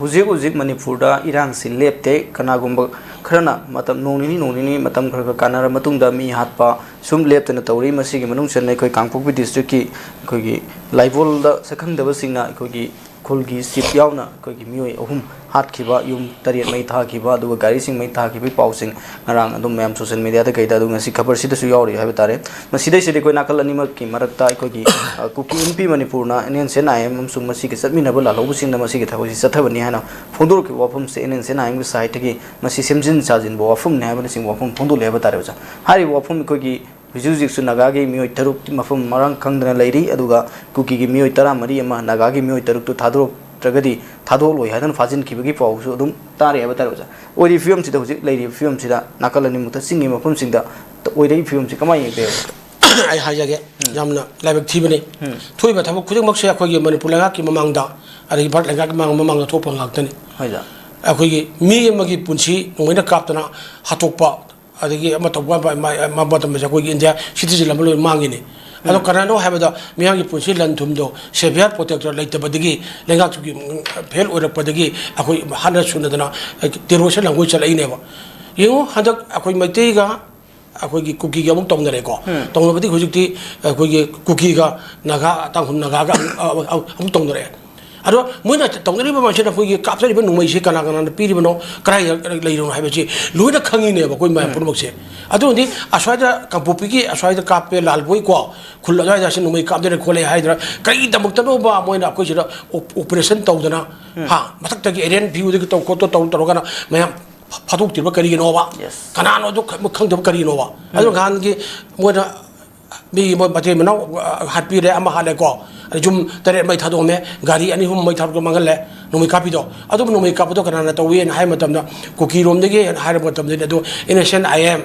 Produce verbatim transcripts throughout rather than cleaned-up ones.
ꯍꯧꯖꯤꯛ ꯍꯧꯖꯤꯛ ꯃꯅꯤꯄꯨꯔꯗ ꯏꯔꯥꯡꯁꯤ ꯂꯦꯞꯇꯦ꯫ ꯀꯅꯥꯒꯨꯝꯕ ꯈꯔꯅ ꯃꯇꯝ ꯅꯣꯡ ꯅꯤꯅꯤ, ꯅꯣꯡ ꯅꯤꯅꯤ ꯃꯇꯝ ꯈꯔ ꯈꯔ ꯀꯥꯟꯅꯔ ꯃꯇꯨꯡꯗ ꯃꯤ ꯍꯥꯠꯄ ꯁꯨꯝ ꯂꯦꯞꯇꯅ ꯇꯧꯔꯤ꯫ ꯃꯁꯤꯒꯤ ꯃꯅꯨꯡ ꯆꯟꯅ ꯑꯩꯈꯣꯏ ꯀꯥꯡꯄꯣꯛꯄꯤ ꯗꯤꯁꯇ꯭ꯔꯤꯛꯀꯤ ꯑꯩꯈꯣꯏꯒꯤ ꯂꯥꯏꯕꯣꯜꯗ ꯁꯛꯈꯪꯗꯕꯁꯤꯡꯅ ꯑꯩꯈꯣꯏꯒꯤ ꯈꯨꯜꯒꯤ ꯆꯤꯞ ꯌꯥꯎꯅ ꯑꯩꯈꯣꯏꯒꯤ ꯃꯤꯑꯣꯏ ꯑꯍꯨꯝ ꯍꯥꯠꯈꯤꯕ, ꯌꯨꯝ ꯇꯔꯦꯠ ꯃꯩ ꯊꯥꯈꯤꯕ, ꯑꯗꯨꯒ ꯒꯥꯔꯤꯁꯤꯡ ꯃꯩ ꯊꯥꯈꯤꯕꯒꯤ ꯄꯥꯎꯁꯤꯡ ꯉꯔꯥꯡ ꯑꯗꯨꯝ ꯃꯌꯥꯝ ꯁꯣꯁꯦꯜ ꯃꯦꯗꯤꯌꯥꯗ ꯀꯩꯗ ꯑꯗꯨ ꯉꯁꯤ ꯈꯕꯔꯁꯤꯗꯁꯨ ꯌꯥꯎꯔꯤ ꯍꯥꯏꯕ ꯇꯥꯔꯦ꯫ ꯃꯁꯤꯗꯩꯁꯤꯗ ꯑꯩꯈꯣꯏ ꯅꯥꯀꯜ ꯑꯅꯤꯃꯛꯀꯤ ꯃꯔꯛꯇ ꯑꯩꯈꯣꯏꯒꯤ, ꯑ, ꯀꯨꯀꯤ ꯏꯟꯄꯤ ꯃꯅꯤꯄꯨꯔꯅ N N C N I M ꯑꯃꯁꯨꯡ ꯃꯁꯤꯒ ꯆꯠꯃꯤꯟꯅꯕ ꯂꯥꯜꯍꯧꯕꯁꯤꯡꯅ ꯃꯁꯤꯒꯤ ꯊꯕꯛꯁꯤ ꯆꯠꯊꯕꯅꯤ ꯍꯥꯏꯅ ꯐꯣꯡꯗꯣꯔꯛꯈꯤꯕ ꯋꯥꯐꯝꯁꯦ N N C N I ꯑꯦꯝꯒꯤ ꯁꯥꯏꯠꯇꯒꯤ ꯃꯁꯤ ꯁꯦꯝꯖꯤꯟ ꯁꯥꯖꯤꯟꯕ ꯋꯥꯐꯝꯅꯤ ꯍꯥꯏꯕꯅꯆꯤꯡꯕ ꯋꯥꯐꯝ ꯐꯣꯡꯗꯣꯛꯂꯦ ꯍꯥꯏꯕ ꯇꯥꯔꯦ ꯑꯣꯖꯥ꯫ ꯍꯥꯏꯔꯤꯕ ꯋꯥꯐꯝ ꯑꯩꯈꯣꯏꯒꯤ ꯍꯧꯖꯤꯛ ꯍꯧꯖꯤꯛꯁꯨ ꯅꯥꯒꯥꯒꯤ ꯃꯤꯑꯣꯏ ꯇꯔꯨꯛ ꯃꯐꯝ ꯃꯔꯥꯡ ꯈꯪꯗꯅ ꯂꯩꯔꯤ, ꯑꯗꯨꯒ ꯀꯨꯀꯤꯒꯤ ꯃꯤꯑꯣꯏ ꯇꯔꯥꯃꯔꯤ ꯑꯃ ꯅꯥꯒꯥꯒꯤ ꯃꯤꯑꯣꯏ ꯇꯔꯨꯛꯇꯨ ꯊꯥꯗꯣꯔꯛꯇ꯭ꯔꯒꯗꯤ ꯊꯥꯗꯣꯛꯂꯣꯏ ꯍꯥꯏꯗꯨꯅ ꯐꯥꯖꯤꯟꯈꯤꯕꯒꯤ ꯄꯥꯎꯁꯨ ꯑꯗꯨꯝ ꯇꯥꯔꯤ ꯍꯥꯏꯕ ꯇꯥꯔꯦ ꯑꯣꯖꯥ꯫ ꯑꯣꯏꯔꯤꯕ ꯐꯤꯕꯝꯁꯤꯗ, ꯍꯧꯖꯤꯛ ꯂꯩꯔꯤꯕ ꯐꯤꯕꯝꯁꯤꯗ ꯅꯥꯀꯜ ꯑꯅꯤꯃꯛꯇ ꯆꯤꯡꯒꯤ ꯃꯐꯝꯁꯤꯡꯗ ꯑꯣꯏꯔꯛꯏ ꯐꯤꯕꯝꯁꯤ ꯀꯃꯥꯏꯅ ꯌꯦꯡꯕ ꯌꯥꯏ? ꯑꯩ ꯍꯥꯏꯖꯒꯦ, ꯎꯝ꯫ ꯌꯥꯝꯅ ꯂꯥꯏꯕꯛ ꯊꯤꯕꯅꯤ꯫ ꯎꯝ꯫ ꯊꯣꯛꯏꯕ ꯊꯕꯛ ꯈꯨꯗꯤꯡꯃꯛꯁꯦ ꯑꯩꯈꯣꯏꯒꯤ ꯃꯅꯤꯄꯨꯔ ꯂꯩꯉꯥꯛꯀꯤ ꯃꯃꯥꯡꯗ, ꯑꯗꯒꯤ ꯚꯥꯔꯠ ꯂꯩꯉꯥꯛꯀꯤ ꯃꯃꯥꯡ-, ꯃꯃꯥꯡꯗ ꯊꯣꯛꯄ ꯉꯥꯛꯇꯅꯤ꯫ ꯍꯣꯏ, ꯑꯣꯖꯥ꯫ ꯑꯩꯈꯣꯏꯒꯤ ꯃꯤ ꯑꯃꯒꯤ ꯄꯨꯟꯁꯤ ꯅꯣꯡꯃꯩꯅ ꯀꯥꯞꯇꯅ ꯍꯥꯠꯇꯣꯛꯄ, ꯑꯗꯒꯤ ꯑꯃ ꯇꯧꯕ, ꯃ-, ꯃ-, ꯃ-, ꯃꯇꯝꯗꯁꯨ ꯑꯩꯈꯣꯏꯒꯤ ꯏꯟꯗꯤꯌꯥ ꯁꯤꯇꯤꯖꯦꯟ ꯑꯃ ꯂꯣꯏ ꯃꯥꯡꯉꯤꯅꯤ꯫ ꯑꯗꯣ ꯎꯝ꯫ ꯀꯅꯥꯅꯣ ꯍꯥꯏꯕꯗ ꯃꯤꯌꯥꯝꯒꯤ ꯄꯨꯟꯁꯤ ꯂꯟ ꯊꯨꯝꯗꯣ ꯁꯦꯚꯤꯌꯔ ꯄ꯭ꯔꯣꯇꯦꯛꯇꯔ ꯂꯩꯇꯕꯗꯒꯤ, ꯂꯩꯉꯥꯛꯇꯨꯒꯤ ꯐꯦꯜ ꯑꯣꯏꯔꯛꯄꯗꯒꯤ ꯑꯩꯈꯣꯏ ꯍꯥꯠꯅ ꯁꯨꯅꯗꯅ ꯇꯦꯔꯣꯔꯤꯁ ꯂꯥꯡꯒꯣꯏ ꯆꯠꯂꯛꯏꯅꯦꯕ꯫ ꯌꯦꯡꯉꯨ, ꯍꯟꯗꯛ ꯑꯩꯈꯣꯏ ꯃꯩꯇꯩꯒ ꯑꯩꯈꯣꯏꯒꯤ ꯀꯨꯀꯤꯒ ꯑꯃꯨꯛ ꯇꯧꯅꯔꯦꯀꯣ꯫ ꯎꯝ꯫ ꯇꯧꯅꯕꯗꯤ ꯍꯧꯖꯤꯛꯇꯤ ꯑꯩꯈꯣꯏꯒꯤ ꯀꯨꯀꯤꯒ ꯅꯥꯒꯥ, ꯇꯥꯡꯈꯨꯜ ꯅꯥꯒꯥꯒ ꯑꯃꯨꯛ, ꯑꯃꯨꯛ, ꯑꯃꯨꯛ ꯇꯧꯅꯔꯦ꯫ ꯑꯗꯣ ꯃꯣꯏꯅ ꯇꯧꯅꯔꯤꯕ ꯃꯌꯥꯝꯁꯤꯅ ꯑꯩꯈꯣꯏꯒꯤ ꯀꯥꯞꯆꯔꯤꯕ ꯅꯣꯡꯃꯩꯁꯦ ꯀꯅꯥ ꯀꯅꯥꯅ ꯄꯤꯔꯤꯕꯅꯣ, ꯀꯗꯥꯏꯗ ꯂꯩꯔꯤꯅꯣ ꯍꯥꯏꯕꯁꯤ ꯂꯣꯏꯅ ꯈꯪꯉꯤꯅꯦꯕ ꯑꯩꯈꯣꯏ ꯃꯌꯥꯝ ꯎꯝ꯫ ꯄꯨꯝꯅꯃꯛꯁꯦ꯫ ꯑꯗꯨꯕꯨꯗꯤ ꯑꯁ꯭ꯋꯥꯏꯗ ꯀꯥꯡꯄꯣꯛꯄꯤꯒꯤ ꯑꯁ꯭ꯋꯥꯏꯗ ꯀꯥꯞꯄꯦ, ꯂꯥꯜꯕꯣꯏꯀꯣ, ꯈꯨꯜ ꯑꯗꯨꯋꯥꯏꯗ ꯁꯤ ꯅꯣꯡꯃꯩ ꯀꯥꯞꯅꯔꯦ ꯈꯣꯠꯂꯦ ꯍꯥꯏꯗꯅ ꯀꯔꯤꯒꯤꯗꯃꯛꯇꯅꯣꯕ ꯃꯣꯏꯅ ꯑꯩꯈꯣꯏ ꯁꯤꯗ ꯑꯣꯞ-, ꯑꯣꯄꯔꯦꯁꯟ ꯇꯧꯗꯅ, ꯎꯝ꯫ ꯍꯥ, ꯃꯊꯛꯇꯒꯤ ꯑꯦꯔꯤꯌꯟ ꯚ꯭ꯌꯨꯗꯒꯤ ꯇꯧ ꯈꯣꯠꯇ ꯇꯧ ꯇꯧꯔꯒꯅ ꯃꯌꯥꯝ ꯐꯥ-, ꯐꯥꯗꯣꯛꯇ꯭ꯔꯤꯕ ꯀꯔꯤꯒꯤꯅꯣꯕ? Yes꯫ ꯀꯅꯥꯅꯣ ꯑꯗꯨ ꯈ-, ꯈꯪꯗꯕ ꯀꯔꯤꯒꯤꯅꯣꯕ? ꯑꯗꯨ ꯎꯝ꯫ ꯅꯍꯥꯟꯒꯤ ꯃꯣꯏꯅ ꯃꯤ ꯃꯣꯏ ꯃꯇꯩ ꯃꯅꯥꯎ, ꯑ, ꯍꯥꯠꯄꯤꯔꯦ, ꯑꯃ ꯍꯥꯠꯂꯦꯀꯣ, ꯑꯗꯩ ꯌꯨꯝ ꯇꯔꯦꯠ ꯃꯩ ꯊꯥꯗꯣꯛꯑꯝꯃꯦ, ꯒꯥꯔꯤ ꯑꯅꯤ ꯑꯍꯨꯝ ꯃꯩ ꯊꯥꯗꯣꯛꯑ ꯃꯥꯡꯍꯜꯂꯦ, ꯅꯣꯡꯃꯩ ꯀꯥꯞꯄꯤꯗꯣ꯫ ꯑꯗꯨꯕꯨ ꯅꯣꯡꯃꯩ ꯀꯥꯞꯄꯗꯣ ꯀꯅꯥꯅ ꯇꯧꯏꯅ ꯍꯥꯏꯕ ꯃꯇꯝꯗ, ꯀꯨꯀꯤꯔꯣꯝꯗꯒꯤ ꯍꯥꯏꯔꯕ ꯃꯇꯝꯗꯗꯤ ꯑꯗꯨ N S N I M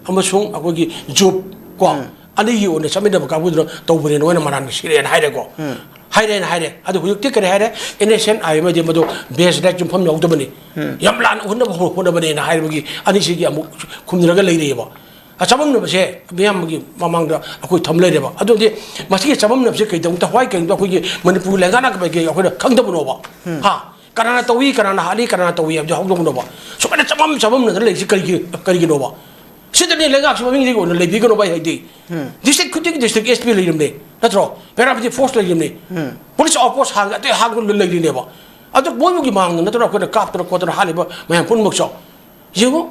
ꯑꯃꯁꯨꯡ ꯑꯩꯈꯣꯏꯒꯤ ꯖꯨꯞ ꯀꯣ, ꯎꯝ꯫ ꯑꯅꯤꯒꯤ ꯑꯣꯏꯅ ꯆꯠꯃꯤꯟꯅꯕ ꯀꯥꯡꯕꯨꯗꯨꯅ ꯇꯧꯕꯅꯦꯅ ꯃꯣꯏꯅ ꯃꯔꯥꯟ ꯁꯤꯔꯦꯅ ꯍꯥꯏꯔꯦꯀꯣ꯫ ꯎꯝ꯫ ꯍꯥꯏꯔꯦꯅ ꯍꯥꯏꯔꯦ꯫ ꯑꯗꯨ ꯍꯧꯖꯤꯛꯇꯤ ꯀꯔꯤ ꯍꯥꯏꯔꯦ? N S N I M ꯍꯥꯏꯗꯤ ꯃꯗꯨ ꯕꯦꯁ ꯂꯥꯏꯔꯤꯛ ꯌꯨꯝꯐꯝ ꯌꯥꯎꯗꯕꯅꯤ꯫ ꯎꯝ꯫ ꯌꯥꯝ ꯂꯥꯟꯅ ꯎꯍꯟꯅꯕ ꯍꯣ-, ꯍꯣꯠꯅꯕꯅꯦꯅ ꯍꯥꯏꯕꯒꯤ ꯑꯅꯤꯁꯤꯒꯤ ꯑꯃꯨꯛ ꯈꯨꯝꯅꯔꯒ ꯂꯩꯔꯤꯑꯕ꯫ ꯑ, ꯆꯃꯝꯅꯕꯁꯦ ꯃꯤꯌꯥꯝꯒꯤ ꯃꯃꯥꯡꯗ ꯑꯩꯈꯣꯏ ꯊꯝ ꯂꯩꯔꯦꯕ꯫ ꯑꯗꯨꯗꯤ ꯃꯁꯤꯒꯤ ꯆꯃꯝꯅꯕꯁꯦ ꯀꯩꯗꯧ-, ꯊꯋꯥꯏ ꯀꯩꯗꯧꯗ ꯑꯩꯈꯣꯏꯒꯤ ꯃꯅꯤꯄꯨꯔ ꯂꯩꯉꯥꯛꯅ ꯀꯩ-, ꯀꯩ ꯑꯩꯈꯣꯏꯅ ꯈꯪꯗꯕꯅꯣꯕ? ꯎꯝ꯫ ꯍꯥ? ꯀꯅꯥꯅ ꯇꯧꯏ, ꯀꯅꯥꯅ ꯍꯥꯠꯂꯤ, ꯀꯅꯥꯅ ꯇꯧꯏ ꯍꯥꯏꯕꯗꯨ ꯍꯧꯗꯣꯛꯅꯕ꯫ ꯁꯨꯃꯥꯏꯅ ꯆꯃꯝ ꯆꯃꯝꯅꯗꯅ ꯂꯩꯔꯤꯁꯤ ꯀꯔꯤꯒꯤ, ꯀꯔꯤꯒꯤꯅꯣꯕ? ꯁꯤꯗꯅꯤ ꯂꯩꯉꯥꯛꯁꯤ ꯃꯃꯤꯡꯗꯒꯤ ꯑꯣꯏꯅ ꯂꯩꯕꯤꯒꯅꯣꯕ ꯑꯩ ꯍꯥꯏꯗꯤ꯫ ꯗꯤꯁꯇ꯭ꯔꯤꯛ ꯈꯨꯗꯤꯡꯒꯤ ꯗꯤꯁꯇ꯭ꯔꯤꯛ ꯑꯦꯁ ꯄꯤ ꯂꯩꯔꯤꯕꯅꯤ, ꯅꯠꯇ꯭ꯔꯣ? ꯄꯦꯔꯥꯃꯤꯂꯤꯇꯔꯤ ꯐꯣꯔꯁ ꯂꯩꯔꯤꯕꯅꯤ꯫ ꯄꯨꯂꯤꯁ ꯑꯥꯎꯠ ꯄꯣꯁ ꯍꯥꯡ-, ꯑꯇꯩ ꯍꯥꯡꯗꯨꯅ ꯂꯩꯔꯤꯅꯦꯕ꯫ ꯑꯗꯨ ꯃꯣꯏꯒꯤ ꯃꯥꯡꯗ ꯅꯠꯇꯅ ꯑꯩꯈꯣꯏꯅ ꯀꯥꯞꯇꯅ ꯈꯣꯠꯇꯅ ꯍꯥꯠꯂꯤꯕ ꯃꯌꯥꯝ ꯄꯨꯝꯅꯃꯛꯁꯨ꯫ ꯌꯦꯡꯉꯨ,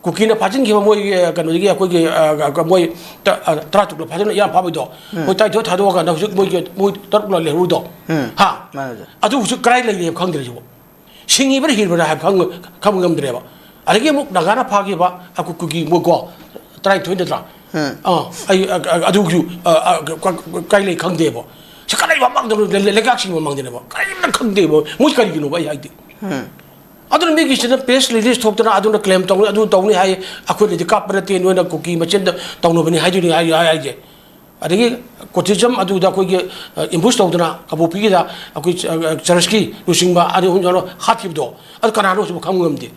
ꯀꯨꯀꯤꯅ ꯐꯥꯖꯤꯟꯈꯤꯕ ꯃꯣꯏꯒꯤ, ꯑ, ꯀꯩꯅꯣꯗꯒꯤ ꯑꯩꯈꯣꯏꯒꯤ, ꯑ, ꯑ, ꯃꯣꯏ ꯇ-, ꯑ, ꯇꯔꯥ ꯇꯔꯨꯛꯂ ꯐꯥꯖꯤꯟ, ꯏꯔꯥꯡ ꯐꯥꯕꯩꯗꯣ꯫ ꯃꯣꯏ ꯇꯔꯥꯅꯤꯊꯣꯏ ꯊꯥꯗꯣꯛꯑꯀꯥꯟꯗ ꯍꯧꯖꯤꯛ ꯃꯣꯏꯒꯤ, ꯃꯣꯏ ꯇꯔꯨꯛꯂ ꯂꯩꯍꯧꯔꯤꯗꯣ꯫ ꯍꯥ? ꯃꯥꯅꯦ, ꯁꯥꯔ꯫ ꯑꯗꯨ ꯍꯧꯖꯤꯛ ꯀꯗꯥꯏ ꯂꯩꯔꯤ ꯈꯪꯗ꯭ꯔꯦ ꯍꯧꯖꯤꯛꯐꯥꯎ꯫ ꯁꯤꯡꯉꯤꯕ꯭ꯔꯥ ꯍꯤꯡꯉꯤꯕ꯭ꯔꯥ ꯍꯥꯏꯕ ꯈꯪ-, ꯈꯪꯕ ꯉꯝꯗ꯭ꯔꯦꯕ꯫ ꯑꯗꯒꯤ ꯑꯃꯨꯛ ꯅꯥꯒꯥꯅ ꯐꯥꯈꯤꯕ ꯑꯩꯈꯣꯏ ꯀꯨꯀꯤ ꯃꯣꯏ ꯀꯣ, ꯇꯔꯥꯅꯤꯊꯣꯏ ꯅꯠꯇ꯭ꯔꯥ? ꯑꯥ, ꯑꯩ, ꯑ, ꯑ, ꯑꯗꯨꯒꯤꯁꯨ, ꯑ, ꯑ, ꯀ-, ꯀ-, ꯀꯥꯏ ꯂꯩ ꯈꯪꯗꯦꯕ꯫ ꯁꯤ ꯀꯗꯥꯏ ꯃꯃꯥꯡꯗꯅꯣ? ꯂꯩ-, ꯂꯩ-, ꯂꯩꯉꯥꯛꯁꯤꯡꯒꯤ ꯃꯃꯥꯡꯗꯅꯦꯕ꯫ ꯀꯔꯤꯝꯇ ꯈꯪꯗꯦꯕ꯫ ꯃꯣꯏ ꯀꯔꯤꯒꯤꯅꯣꯕ ꯑꯩ ꯍꯥꯏꯗꯤ? ꯑꯗꯨꯅ ꯃꯤꯒꯤꯁꯤꯅ ꯄ꯭ꯔꯦꯁ ꯔꯤꯂꯤꯁ ꯊꯣꯛꯇꯅ ꯑꯗꯨꯅ ꯀ꯭ꯂꯦꯝ ꯇꯧꯅꯤ, ꯑꯗꯨ ꯇꯧꯅꯤ ꯍꯥꯏ, ꯑꯩꯈꯣꯏꯅꯗꯤ ꯀꯥꯞꯄ ꯅꯠꯇꯦ, ꯅꯣꯏꯅ ꯀꯨꯀꯤ ꯃꯆꯤꯟꯗ ꯇꯧꯅꯕꯅꯤ ꯍꯥꯏꯗꯣꯏꯅꯤ ꯍꯥꯏ, ꯍꯥꯏ, ꯍꯥꯏꯁꯦ꯫ ꯑꯗꯒꯤ ꯀꯣꯇꯤꯖꯝ ꯑꯗꯨꯗ ꯑꯩꯈꯣꯏꯒꯤ, ꯑ, ꯑꯦꯝꯕꯨꯁ ꯇꯧꯗꯅ ꯀꯥꯡꯄꯣꯛꯄꯤꯒꯤꯗ ꯑꯩꯈꯣꯏ ꯆ-, ꯑ, ꯆꯔꯆꯀꯤ ꯂꯨꯆꯤꯡꯕ ꯑꯅꯤ ꯑꯍꯨꯝ ꯌꯥꯎꯅ ꯍꯥꯠꯈꯤꯕꯗꯣ, ꯑꯗꯨ ꯀꯅꯥꯅꯣ ꯍꯧꯖꯤꯛꯐꯥꯎ ꯈꯪꯕ ꯉꯝꯗꯦ꯫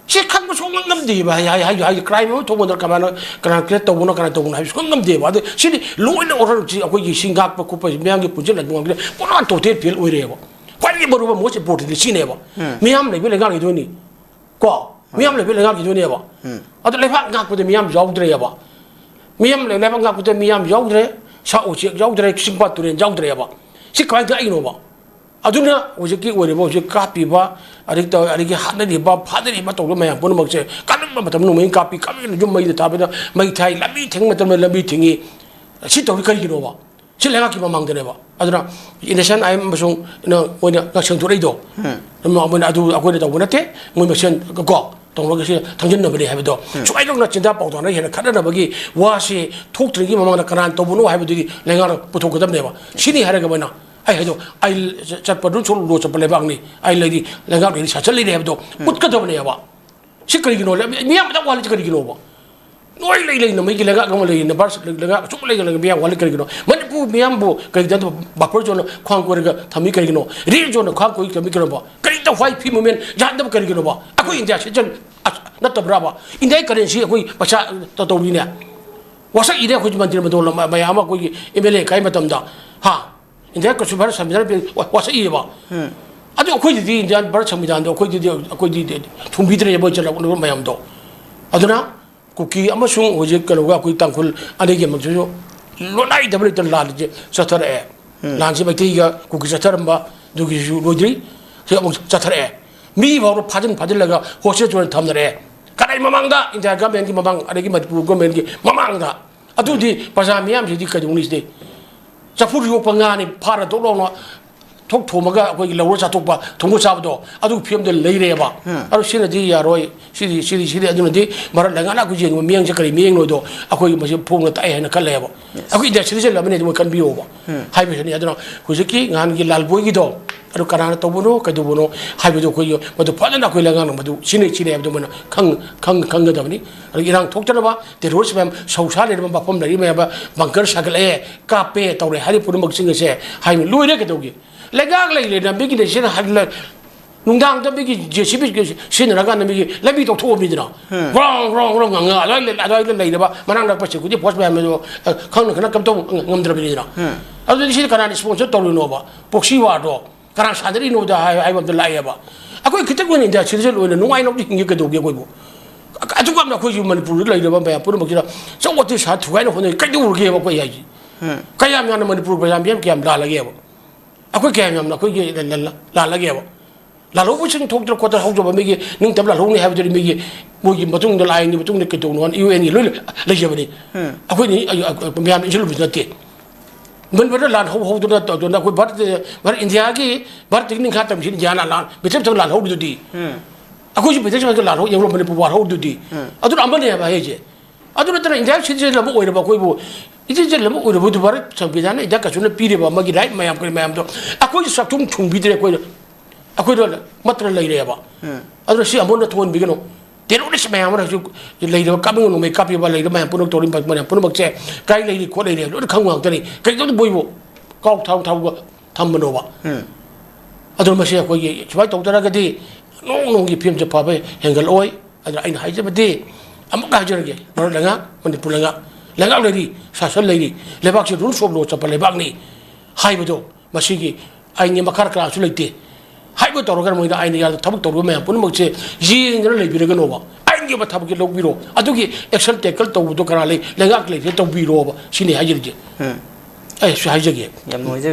ꯁꯤ ꯈꯪꯕ ꯁꯨꯡꯉꯝ ꯉꯝꯗꯦꯕ꯫ ꯍꯥꯏ-, ꯍꯥꯏ-, ꯍꯥꯏ-, ꯍꯥꯏ-, ꯀ꯭ꯔꯥꯏꯝ ꯑꯃ ꯊꯣꯛꯄꯗ ꯀꯃꯥꯏꯅ, ꯀꯅꯥ ꯀ꯭ꯔꯤꯌꯦꯠ ꯇꯧꯕꯅꯣ, ꯀꯅꯥ ꯇꯧꯕꯅꯣ ꯍꯥꯏꯕꯁꯤ ꯈꯪꯉꯝꯗꯦꯕ꯫ ꯑꯗꯨ ꯁꯤꯗꯤ ꯂꯣꯏꯅ ꯑꯣꯔꯗꯔꯁꯤ ꯑꯩꯈꯣꯏꯒꯤ ꯁꯤ ꯉꯥꯛꯄ ꯈꯣꯠꯄ, ꯃꯤꯌꯥꯝꯒꯤ ꯄꯨꯟꯁꯤꯟ ꯑꯗꯨ ꯉꯥꯛꯄꯁꯦ ꯄꯨꯔꯥ ꯇꯣꯇꯦꯜ ꯐꯦꯜ ꯑꯣꯏꯔꯦꯕ꯫ ꯈ꯭ꯋꯥꯏꯗꯒꯤ ꯃꯔꯨ ꯑꯣꯏꯕ most important ꯁꯤꯅꯦꯕ꯫ ꯃꯤꯌꯥꯝ ꯂꯩꯕ ꯂꯩꯉꯥꯛ ꯂꯩꯗꯣꯏꯅꯤ꯫ ꯀꯣ? ꯃꯤꯌꯥꯝ ꯂꯩꯕ ꯂꯩꯉꯥꯛ ꯂꯩꯗꯣꯏꯅꯦꯕ꯫ ꯑꯗꯨ ꯂꯩꯕꯥꯛ ꯉꯥꯛꯄꯗ ꯃꯤꯌꯥꯝ ꯌꯥꯎꯗ꯭ꯔꯦꯕ꯫ ꯃꯤꯌꯥꯝ ꯂꯩ-, ꯂꯩꯕꯥꯛ ꯉꯥꯛꯄꯗ ꯃꯤꯌꯥꯝ ꯌꯥꯎꯗ꯭ꯔꯦ, ꯁꯥ ꯎꯆꯦꯛ ꯌꯥꯎꯗ꯭ꯔꯦ, ꯆꯤꯡꯄꯥꯠ ꯇꯨꯔꯦꯜ ꯌꯥꯎꯗ꯭ꯔꯦꯕ꯫ ꯁꯤ ꯀꯃꯥꯏꯅ ꯇꯧꯔꯛꯏꯅꯣꯕ? ꯑꯗꯨꯅ ꯍꯧꯖꯤꯛꯀꯤ ꯑꯣꯏꯔꯤꯕ ꯍꯧꯖꯤꯛ ꯀꯥꯞꯄꯤꯕ, ꯑꯗꯒꯤ ꯇꯧ-, ꯑꯗꯒꯤ ꯍꯥꯠꯅꯔꯤꯕ, ꯐꯥꯅꯔꯤꯕ ꯇꯧꯔꯤꯕ ꯃꯌꯥꯝ ꯄꯨꯝꯅꯃꯛꯁꯦ ꯀꯔꯝꯕ ꯃꯇꯝꯗ ꯅꯣꯡꯃꯩ ꯀꯥꯞꯄꯤ, ꯀꯔꯝꯕ ꯌꯨꯝ ꯃꯩꯗ ꯊꯥꯕꯗ ꯃꯩ ꯊꯥꯏ, ꯂꯝꯕꯤ ꯊꯤꯡꯕ ꯃꯇꯝꯗ ꯂꯝꯕꯤ ꯊꯤꯡꯉꯤ, ꯁꯤ ꯇꯧꯔꯤ ꯀꯔꯤꯒꯤꯅꯣꯕ? ꯁꯤ ꯂꯩꯉꯥꯛꯀꯤ ꯃꯃꯥꯡꯗꯅꯦꯕ꯫ ꯑꯗꯨꯅ ꯏꯟꯅꯣꯁꯦꯟ ꯑꯥꯏ ꯑꯃꯁꯨꯡ ꯃꯣꯏꯅ ꯉꯛꯁꯦꯡ ꯊꯣꯛꯂꯛꯏꯗꯣ, ꯃꯣꯏꯅ ꯑꯗꯨ ꯑꯩꯈꯣꯏꯅ ꯇꯧꯕ ꯅꯠꯇꯦ, ꯃꯣꯏ ꯃꯁꯦꯟ ꯀꯣ ꯇꯧꯔꯒ ꯁꯤ ꯊꯥꯡꯖꯤꯟꯅꯕꯅꯦ ꯍꯥꯏꯕꯗꯣ꯫ ꯁꯨꯃꯥꯏꯅ ꯇꯧꯅ ꯆꯤꯟꯖꯥꯛ ꯄꯥꯎꯊꯥꯅ ꯍꯦꯟꯅ ꯈꯠꯅꯅꯕꯒꯤ ꯋꯥꯁꯤ ꯊꯣꯛꯇ꯭ꯔꯤꯉꯩꯒꯤ ꯃꯃꯥꯡꯗ ꯀꯅꯥꯅ ꯇꯧꯕꯅꯣ ꯍꯥꯏꯕꯗꯨꯗꯤ ꯂꯩꯉꯥꯛꯅ ꯄꯨꯊꯣꯛꯀꯗꯕꯅꯦꯕ꯫ ꯁꯤꯅꯤ ꯍꯥꯏꯔꯒ ꯃꯣꯏꯅ ꯑꯩ ꯍꯥꯏꯗꯣ, ꯑꯩ ꯆꯠꯄ ꯔꯨꯜꯁ ꯂꯣ ꯆꯠꯄ ꯂꯩꯕꯥꯛꯅꯤ, ꯑꯩ ꯂꯩꯔꯤ, ꯂꯩꯉꯥꯛ ꯂꯩꯔꯤ, ꯁꯥꯁꯟ ꯂꯩꯔꯤ ꯍꯥꯏꯕꯗꯣ ꯎꯠꯀꯗꯕꯅꯦꯕ꯫ ꯁꯤ ꯀꯔꯤꯒꯤꯅꯣ? ꯃꯤꯌꯥꯝ ꯑꯗꯨꯛ ꯋꯥꯠꯂꯤꯁꯤ ꯀꯔꯤꯒꯤꯅꯣꯕ? ꯅꯣꯏ ꯂꯩ ꯂꯩꯅ ꯃꯩꯒꯤ ꯂꯩꯉꯥꯛ ꯑꯃ ꯂꯩꯔꯤ, ꯅꯕꯥꯔꯁ ꯂꯩꯉꯥꯛ ꯑꯁꯨꯛ ꯂꯩꯅ ꯂꯩ, ꯃꯤꯌꯥꯝ ꯋꯥꯠꯂꯤ ꯀꯔꯤꯒꯤꯅꯣ? ꯃꯅꯤꯄꯨꯔ ꯃꯤꯌꯥꯝꯕꯨ ꯀꯔꯤꯒꯤꯗꯃꯛꯇ ꯕꯐꯔ ꯖꯣꯟꯅ ꯈ꯭ꯋꯥꯡ ꯀꯣꯏꯔꯒ ꯊꯝꯃꯤ ꯀꯔꯤꯒꯤꯅꯣ? ꯔꯦꯗ ꯖꯣꯟꯅ ꯈ꯭ꯋꯥꯡ ꯀꯣꯏꯔꯒ ꯊꯝꯃꯤ ꯀꯔꯤꯒꯤꯅꯣꯕ? ꯀꯔꯤꯗ ꯋꯥꯏ ꯐꯤ ꯃꯨꯞꯃꯦꯟ ꯌꯥꯍꯟꯗꯕ ꯀꯔꯤꯒꯤꯅꯣꯕ? ꯑꯩꯈꯣꯏ ꯏꯟꯗꯤꯌꯥ ꯁꯤꯇꯤꯖꯟ ꯑꯁ ꯅꯠꯇꯕ꯭ꯔꯥꯕ? ꯏꯟꯗꯤꯌꯥꯒꯤ ꯀꯔꯦꯟꯁꯤ ꯑꯩꯈꯣꯏ ꯄꯩꯁꯥ ꯇꯧꯔꯤꯅꯦ꯫ ꯋꯥꯁꯛ ꯏꯔꯦ ꯑꯩꯈꯣꯏ ꯃꯟꯇ꯭ꯔꯤ ꯃꯟꯗꯣꯜ ꯃꯌꯥꯝ ꯑꯃ ꯑꯩꯈꯣꯏꯒꯤ ꯑꯦꯝ ꯑꯦꯜ ꯑꯦ ꯀꯥꯏ ꯃꯇꯝꯗ, ꯍꯥ? ꯏꯟꯗꯤꯌꯥ ꯀꯟꯁꯨꯃꯔ ꯁꯟꯕꯤꯙꯥꯟ ꯕꯤꯜ ꯋꯥ-, ꯋꯥꯁꯛꯏꯕ꯫ ꯑꯗꯨ ꯑꯩꯈꯣꯏꯗꯗꯤ ꯏꯟꯗꯤꯌꯥꯟ ꯚꯥꯔꯠ ꯁꯪꯕꯤꯙꯥꯟꯗꯣ ꯑꯩꯈꯣꯏꯗꯗꯤ, ꯑꯩꯈꯣꯏꯗꯤ ꯊꯨꯡꯕꯤꯗ꯭ꯔꯦ ꯃꯣꯏ ꯆꯠꯂꯛꯅꯕ ꯃꯌꯥꯝꯗꯣ꯫ ꯑꯗꯨꯅ ꯀꯨꯀꯤ ꯑꯃꯁꯨꯡ ꯍꯧꯖꯤꯛ ꯀꯩꯅꯣꯒ ꯑꯩꯈꯣꯏ ꯇꯥꯡꯈꯨꯜ ꯑꯅꯤꯒꯤ ꯃꯔꯛꯇꯁꯨ ꯂꯣꯟꯅꯥꯏꯗꯕ ꯂꯩꯇꯅ ꯂꯥꯟꯁꯦ ꯆꯠꯊꯔꯛꯑꯦ꯫ ꯎꯝ꯫ ꯂꯥꯟꯁꯦ ꯃꯩꯇꯩꯒ ꯀꯨꯀꯤ ꯆꯠꯊꯔꯝꯕ ꯑꯗꯨꯒꯤꯁꯨ ꯂꯣꯏꯗ꯭ꯔꯤ꯫ ꯁꯤ ꯑꯃꯨꯛ ꯆꯠꯊꯔꯛꯑꯦ꯫ ꯃꯤ ꯐꯥꯎꯕ ꯐꯥꯖꯤꯟ ꯐꯥꯖꯤꯜꯂꯒ ꯍꯣꯁꯇꯦꯜ ꯑꯣꯏꯅ ꯊꯝꯅꯔꯛꯑꯦ꯫ ꯀꯗꯥꯏ ꯃꯃꯥꯡꯗ? ꯏꯟꯗꯤꯌꯥ ꯒꯃꯦꯟꯒꯤ ꯃꯃꯥꯡ, ꯑꯗꯒꯤ ꯃꯅꯤꯄꯨꯔ ꯒꯃꯦꯟꯒꯤ ꯃꯃꯥꯡꯗ꯫ ꯑꯗꯨꯗꯤ ꯄ꯭ꯔꯖꯥ ꯃꯤꯌꯥꯝꯁꯤꯗꯤ ꯀꯩꯗꯧꯅꯤ ꯁꯤꯗꯤ? ꯆꯐꯨꯗ ꯌꯣꯛꯄ ꯉꯥꯅꯤ, ꯐꯥꯔ ꯊꯣꯛ ꯂꯥꯎꯅ ꯊꯣꯛ ꯊꯣꯝꯃꯒ ꯑꯩꯈꯣꯏꯒꯤ ꯂꯧꯔ ꯆꯥꯊꯣꯛꯄ, ꯊꯣꯡꯕ ꯆꯥꯕꯗꯣ, ꯑꯗꯨꯒꯤ ꯐꯤꯕꯝꯗ ꯂꯩꯔꯦꯕ꯫ ꯎꯝ꯫ ꯑꯗꯨ ꯁꯤꯅꯗꯤ ꯌꯥꯔꯣꯏ, ꯁꯤꯗꯤ, ꯁꯤꯗꯤ, ꯁꯤꯗꯤ꯫ ꯑꯗꯨꯅꯗꯤ ꯚꯥꯔꯠ ꯂꯩꯉꯥꯛꯅ ꯑꯩꯈꯣꯏ ꯌꯦꯡꯕ ꯃꯤꯠꯌꯦꯡꯁꯦ ꯀꯔꯤ ꯃꯤꯠꯌꯦꯡꯅꯣꯗꯣ ꯑꯩꯈꯣꯏ ꯃꯁꯤ ꯐꯣꯡꯅ ꯇꯥꯛꯑꯦ ꯍꯥꯏꯅ ꯈꯜꯂꯦꯕ꯫ Yes. ꯑꯩꯈꯣꯏ ꯏꯟꯗꯤꯌꯥ ꯁꯤꯇꯤꯖꯦꯟ ꯑꯃꯅꯤ, ꯑꯗꯨ ꯃꯣꯏ ꯈꯟꯕꯤꯌꯣꯕ꯫ ꯎꯝ꯫ ꯍꯥꯏꯕꯁꯤꯅꯤ꯫ ꯑꯗꯨꯅ ꯍꯧꯖꯤꯛꯀꯤ ꯉꯍꯥꯟꯒꯤ ꯂꯥꯜꯕꯣꯏꯒꯤꯗꯣ, ꯑꯗꯨ ꯀꯅꯥꯅ ꯇꯧꯕꯅꯣ, ꯀꯩꯗꯧꯕꯅꯣ ꯍꯥꯏꯕꯗꯨ ꯑꯩꯈꯣꯏ ꯃꯗꯨ ꯐꯖꯅ ꯑꯩꯈꯣꯏ ꯂꯩꯉꯥꯛꯅ ꯃꯗꯨ ꯁꯤꯅꯤ, ꯁꯤꯅꯤ ꯍꯥꯏꯕꯗꯨ ꯃꯣꯏꯅ ꯈꯪ-, ꯈꯪ-, ꯈꯪꯒꯗꯕꯅꯤ꯫ ꯑꯗꯒꯤ ꯏꯔꯥꯡ ꯊꯣꯛꯇꯅꯕ terrorist ꯃꯌꯥꯝ ꯁꯧꯁꯥ ꯂꯩꯔꯕ ꯃꯐꯝ ꯂꯩꯔꯤ ꯃꯌꯥꯝ bunker ꯁꯥꯒꯠꯂꯛꯑꯦ, ꯀꯥꯞꯄꯦ, ꯇꯧꯔꯦ ꯍꯥꯏꯔꯤꯕ ꯄꯨꯝꯅꯃꯛꯁꯤꯡ ꯑꯁꯦ ꯍꯥꯏ ꯂꯣꯏꯔꯦ꯫ ꯀꯩꯗꯧꯒꯦ? ꯂꯩꯉꯥꯛ ꯂꯩꯔꯦ, ꯂꯝꯕꯤꯒꯤꯗꯤ ꯁꯤꯅ ꯍꯜꯂ-, ꯅꯨꯡꯗꯥꯡꯗ ꯃꯤꯒꯤ JCB ꯁꯤꯖꯤꯟꯅꯔꯀꯥꯟꯗ ꯃꯤꯒꯤ ꯂꯝꯕꯤ ꯇꯧꯊꯣꯛꯑꯝꯃꯤꯗꯅ꯫ ꯎꯝ꯫ ꯒ꯭ꯔꯣꯡ, ꯒ꯭ꯔꯣꯡ, ꯒ꯭ꯔꯣꯡ ꯉꯪꯉ ꯑꯗꯨꯋꯥꯏꯗ, ꯑꯗꯨꯋꯥꯏꯗ ꯂꯩꯔꯕ ꯃꯅꯥꯛ ꯅꯛꯄ security force ꯃꯌꯥꯝ ꯑꯗꯨ, ꯑ, ꯈꯪꯅ ꯈꯪꯅ ꯀꯩꯝ ꯇꯧꯕ ꯉꯝꯗ꯭ꯔꯕꯅꯤꯗꯅ꯫ ꯎꯝ꯫ ꯑꯗꯨꯗꯤ ꯁꯤꯗꯤ ꯀꯅꯥꯅ sponsor ꯇꯧꯔꯤꯅꯣꯕ? Proxy warꯗꯣ ꯀꯅꯥ ꯁꯥꯟꯅꯔꯤꯅꯣꯗ ꯍꯥꯏ-, ꯍꯥꯏꯕ ꯑꯝꯇ ꯂꯥꯛꯑꯦꯕ꯫ ꯑꯩꯈꯣꯏ ꯈꯤꯇꯪ ꯑꯣꯏꯅ ꯏꯟꯗꯤꯌꯥ citizen ꯑꯣꯏꯅ ꯅꯨꯡꯉꯥꯏꯅꯕꯗꯤ ꯍꯤꯡꯒꯦ ꯀꯩꯗꯧꯒꯦ ꯑꯩꯈꯣꯏꯕꯨ? ꯑ-, ꯑꯗꯨꯛ ꯌꯥꯝꯅ ꯑꯩꯈꯣꯏꯁꯨ ꯃꯅꯤꯄꯨꯔꯗ ꯂꯩꯔꯕ ꯃꯌꯥꯝ ꯄꯨꯝꯅꯃꯛꯁꯤꯗ ꯆꯥꯎꯈꯠꯇꯦ ꯁꯥ ꯊꯨꯒꯥꯏꯅ ꯍꯣꯠꯅꯩ, ꯀꯩꯗꯧꯔꯒꯦꯕ ꯑꯩꯈꯣꯏ ꯍꯥꯏꯁꯤ? ꯎꯝ꯫ ꯀꯌꯥꯝ ꯌꯥꯝꯅ ꯃꯅꯤꯄꯨꯔ ꯄ꯭ꯔꯖꯥ ꯃꯤꯌꯥꯝ ꯀꯌꯥꯝ ꯂꯥꯜꯂꯒꯦꯕ? ꯑꯩꯈꯣꯏ ꯀꯌꯥꯝ ꯌꯥꯝꯅ ꯑꯩꯈꯣꯏꯒꯤ ꯂ-, ꯂ-, ꯂ-, ꯂꯥꯜꯂꯒꯦꯕ? ꯂꯥꯜꯍꯧꯕꯁꯤꯡ ꯊꯣꯛꯇꯅ ꯈꯣꯠꯇꯅ ꯍꯧꯖꯕ ꯃꯤꯒꯤ ꯅꯤꯡꯇꯝ ꯂꯥꯜꯍꯧꯅꯤ ꯍꯥꯏꯕꯗꯨꯗꯤ ꯃꯤꯒꯤ, ꯃꯣꯏꯒꯤ ꯃꯇꯨꯡꯗ ꯂꯥꯏꯒꯤ ꯃꯇꯨꯡꯗ ꯀꯩꯗꯧꯅꯣ ꯍꯥꯏꯅ UNꯒꯤ ꯂꯣꯏ ꯂꯩ-, ꯂꯩꯖꯕꯅꯤ꯫ ꯎꯝ꯫ ꯑꯩꯈꯣꯏꯅꯤ, ꯑ-, ꯑ-, ꯃꯌꯥꯝ ꯏꯟꯁꯤꯜꯂꯨꯕꯁꯨ ꯅꯠꯇꯦ꯫ ꯃꯅꯤꯄꯨꯔꯗ ꯂꯥꯟ ꯍꯧ-, ꯍꯧꯗꯅ ꯇꯧꯗꯅ ꯑꯩꯈꯣꯏ ꯚꯥꯔꯠ, ꯚꯥꯔꯠ ꯏꯟꯗꯤꯌꯥꯒꯤ, ꯚꯥꯔꯠꯇꯒꯤ ꯅꯤꯡꯈꯥ ꯇꯝꯁꯤ ꯏꯟꯗꯤꯌꯥꯅ ꯂꯥꯟ ꯕ꯭ꯔꯤꯇꯤꯁꯇ ꯂꯥꯟ ꯍꯧꯔꯤꯗꯨꯗꯤ꯫ ꯎꯝ꯫ ꯑꯩꯈꯣꯏꯁꯨ ꯕ꯭ꯔꯤꯇꯤꯁ ꯃꯇꯝꯗ ꯂꯥꯟ ꯍꯧ-, ꯌꯦꯡꯉꯨ ꯃꯅꯤꯄꯨꯔ ꯋꯥꯔ ꯍꯧꯔꯤꯗꯨꯗꯤ꯫ ꯎꯝ꯫ ꯑꯗꯨꯅ ꯑꯃꯅꯦ ꯍꯥꯏꯕ ꯍꯥꯏꯁꯦ꯫ ꯑꯗꯨ ꯅꯠꯇꯅ ꯏꯟꯗꯤꯌꯥ citizen ꯑꯃ ꯑꯣꯏꯔꯕ ꯑꯩꯈꯣꯏꯕꯨ, citizen ꯑꯃ ꯑꯣꯏꯔꯕꯗꯨ ꯚꯥꯔꯠ ꯁꯪꯕꯤꯙꯥꯟꯅ ꯏꯟꯗꯤꯌꯥ ꯀꯥꯎꯟꯁꯤꯜꯅ ꯄꯤꯔꯤꯕ ꯑꯃꯒꯤ right ꯃꯌꯥꯝ ꯀꯔꯤ ꯃꯌꯥꯝꯗꯣ ꯑꯩꯈꯣꯏꯁꯨ ꯆꯥꯛꯊꯨꯡ ꯊꯨꯡꯕꯤꯗ꯭ꯔꯦ꯫ ꯑꯩꯈꯣꯏꯅ, ꯑꯩꯈꯣꯏꯗ ꯃꯠꯇꯅ ꯂꯩꯔꯦꯕ꯫ ꯎꯝ꯫ ꯑꯗꯨꯅ ꯁꯤ ꯑꯃꯨꯛ ꯍꯟꯅ ꯊꯣꯛꯍꯟꯕꯤꯒꯅꯨ꯫ Terrorist ꯃꯌꯥꯝ ꯑꯃꯅ ꯍꯧꯖꯤꯛ ꯂꯩꯔꯤꯕ ꯀꯥꯞꯅꯤꯡꯕ ꯅꯣꯡꯃꯩ ꯀꯥꯞꯄꯤꯕ ꯂꯩꯔꯤꯕ ꯃꯌꯥꯝ ꯄꯨꯝꯅꯃꯛ ꯇꯧꯔꯤꯕ ꯃꯌꯥꯝ ꯄꯨꯝꯅꯃꯛꯁꯦ ꯀꯥꯏ ꯂꯩꯔꯤ ꯈꯣꯠ ꯂꯩꯔꯤ ꯂꯣꯏꯅ ꯈꯪꯕ ꯉꯥꯛꯇꯅꯤ꯫ ꯀꯔꯤꯒꯤꯅꯣ ꯃꯣꯏꯕꯨ ꯀꯥꯎ ꯊꯥꯎ ꯊꯥꯎꯒ ꯊꯝꯕꯅꯣꯕ? ꯎꯝ꯫ ꯑꯗꯨꯅ ꯃꯁꯤ ꯑꯩꯈꯣꯏꯒꯤ ꯁꯨꯃꯥꯏꯅ ꯇꯧ ꯇꯥꯔꯒꯗꯤ ꯅꯣꯡ ꯅꯣꯡꯒꯤ ꯐꯤꯕꯝꯁꯦ ꯐꯕ ꯍꯦꯟꯒꯠꯂꯛꯑꯣꯏ꯫ ꯑꯗꯨꯅ ꯑꯩꯅ ꯍꯥꯏꯖꯕꯗꯤ ꯑꯃꯨꯛꯀ ꯍꯥꯏꯖꯔꯒꯦ, ꯚꯥꯔꯠ ꯂꯩꯉꯥꯛ, ꯃꯅꯤꯄꯨꯔ ꯂꯩꯉꯥꯛ, ꯂꯩꯉꯥꯛ ꯂꯩꯔꯤ, ꯁꯥꯁꯟ ꯂꯩꯔꯤ, ꯂꯩꯕꯥꯛꯁꯤ rule of law ꯆꯠꯄ ꯂꯩꯕꯥꯛꯅꯤ ꯍꯥꯏꯕꯗꯣ ꯃꯁꯤꯒꯤ ꯑꯥꯏꯟꯒꯤ ꯃꯈꯥꯗ ꯀꯅꯥꯁꯨ ꯂꯩꯇꯦ꯫ ꯍꯥꯏꯕ ꯇꯧꯔꯒ ꯃꯣꯏꯗ ꯑꯥꯏꯟ ꯌꯥꯗ ꯊꯕꯛ ꯇꯧꯔꯤꯕ ꯃꯌꯥꯝ ꯄꯨꯝꯅꯃꯛꯁꯦ ꯌꯦꯡꯗꯅ ꯂꯩꯕꯤꯔꯒꯅꯣꯕ, ꯑꯥꯏꯟꯒꯤ ꯑꯣꯏꯕ ꯊꯕꯛꯁꯦ ꯂꯧꯕꯤꯔꯣ꯫ ꯑꯗꯨꯒꯤ ꯑꯦꯛꯁꯟ ꯇꯦꯀꯜ ꯇꯧꯕꯗꯣ ꯀꯅꯥ ꯂꯩ? ꯂꯩꯉꯥꯛ ꯂꯩꯔꯤꯁꯦ ꯇꯧꯕꯤꯔꯣꯕ, ꯁꯤꯅꯤ ꯍꯥꯏꯖꯔꯤꯁꯦ꯫ ꯑꯩ ꯁꯤ ꯍꯥꯏꯖꯒꯦ꯫ ꯌꯥꯝ ꯅꯨꯡꯉꯥꯏꯖꯔꯦ꯫